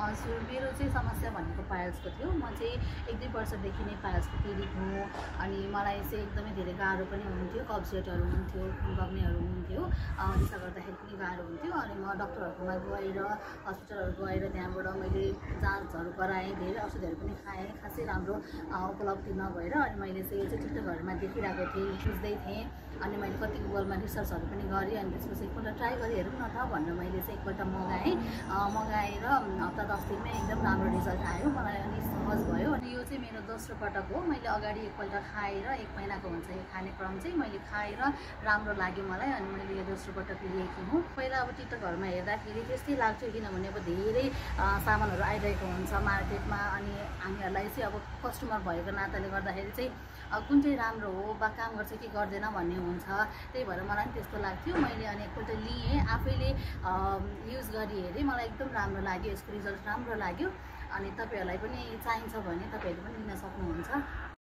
हजुर, मेरो चाहिँ समस्या भनेको पाइल्सको थियो। म चाहिँ 1-2 वर्षदेखि नै पाइल्सको पीडित हुँ अनि मलाई चाहिँ एकदमै धेरै गाह्रो पनि हुन्थ्यो, कब्जियतहरू हुन्थ्यो, खुन बग्नेहरू हुन्थ्यो, त्यसले गर्दाखेरि पनि गाह्रो हुन्थ्यो अनि म डक्टरहरूकोमा गएर हस्पिटलहरू गएर त्यहाँबाट मैले जाँचहरू गराएँ, धेरै औषधिहरू पनि खाएँ, खासै राम्रो उपलब्धि नभएर अनि मैले चाहिँ टिकटकहरूमा देखिरहेको थिएँ, बुझ्दै थिएँ अनि मैले कति गुगलमा रिसर्चहरू पनि गरेँ अनि त्यसपछि एकपल्ट ट्राई गरी हेरौँ न त भनेर मैले चाहिँ एकपल्ट मगाएर हप्ता 10 दिनमै एकदम राम्रो रिजल्ट आयो मलाई अनि सहज भयो अनि यो चाहिँ मेरो दोस्रो पटक हो। मैले अगाडि एकपल्ट खाएर 1 महिनाको हुन्छ यो खाने क्रम चाहिँ, मैले खाएर राम्रो लाग्यो मलाई अनि मैले यो दोस्रो पटक लिएकी हुँ। पहिला अब टिकटकहरूमा हेर्दाखेरि त्यस्तै लाग्थ्यो किनभने अब धेरै सामानहरू आइरहेको हुन्छ मार्केटमा अनि हामीहरूलाई चाहिँ अब कस्टमर भएको नाताले गर्दाखेरि चाहिँ कुन चाहिँ राम्रो हो वा काम गर्छ कि गर्दैन भन्ने हुन्छ, त्यही भएर मलाई पनि त्यस्तो लाग्थ्यो। मैले अनि एकपल्ट लिएँ, आफैले युज गरी हेरेँ, मलाई एकदम राम्रो लाग्यो, यसको रिजल्ट राम्रो लाग्यो अनि तपाईहरुलाई पनि चाहिन्छ भने तपाईहरुले पनि लिन सक्नुहुन्छ।